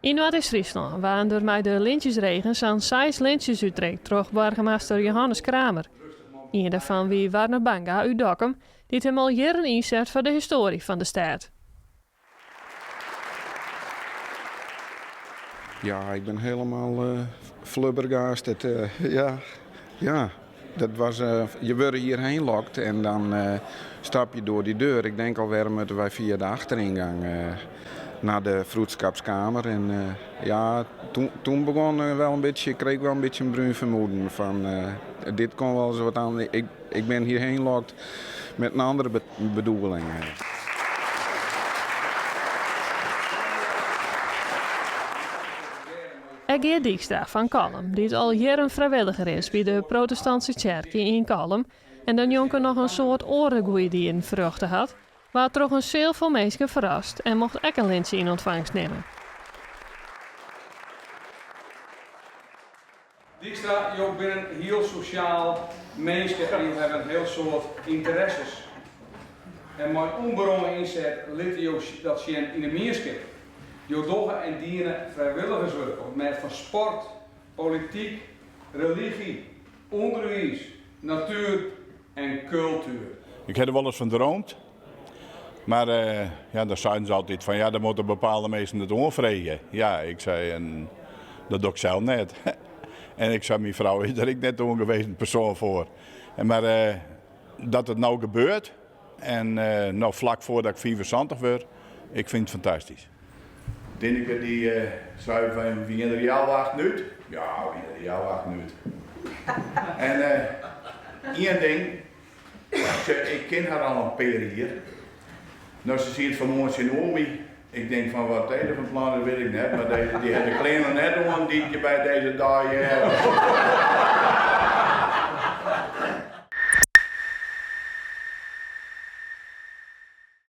Yn Noardeast-Fryslân waarden der mei de lintjesregen sa'n seis lintsjes útrikt troch boargemaster Johannes Kramer. Ien dêrfan wie Warner Banga út Dokkum, dy't him al jierren ynset foar de histoarje fan de stêd. Ja, ik ben helemaal flubbergasted. Ja, ja. Dat was, je wordt hierheen lokt en dan stap je door die deur. Ik denk al, waarom moeten wij via de achteringang naar de vroedschapskamer? En ja, toen, toen begon wel een beetje, ik kreeg wel een beetje een bruin vermoeden van dit kon wel eens wat anders. Ik, ik ben hierheen lokt met een andere bedoeling. Ek Geart Dykstra fan Kollum, dy't al jierren frijwilliger is by de Protestantse Tsjerke yn Kollum en dêrnjonken noch in soad oare goede dieden ferrjochte hat, waard troch in seal fol minsken ferrast en mocht ek in lintsje yn ûntfangst nimme. Dykstra, jo binne in hiel sosjaal minske en jo hawwe in hiel soad ynteresses. En mei ûnberonge ynset litte jo dat sjen yn 'e mienskip. Jo dogge en diene frijwilligerswurk op it mêd fan sport, polityk, religy, ûnderwiis, natuer en kultuer. Ik ha der wolris fan droomd, mar ja, dan seiden se altyd fan ja, dan moatte bepaalde minsken it oanfreegje. Ja, ik sei en dat doch ik sels net. En ik sei, myn frou is der ek net de oangewezen persoan foar. Mar dat it no gebeurt en no flak foardat ik 75 wurd, ik fyn it fantastysk. Tineke dy sei fan wy gean der healwei achten út. Ja, wy gean der healwei achten út. En ien ding, ik kin har al in pear jier. No se siet fanmoarn tsjinoer my. Ik tink fan wat dizze fan plan is wit ik net, mar dizze dy hat de klean noch net oan dy't je by dizze dei hearre.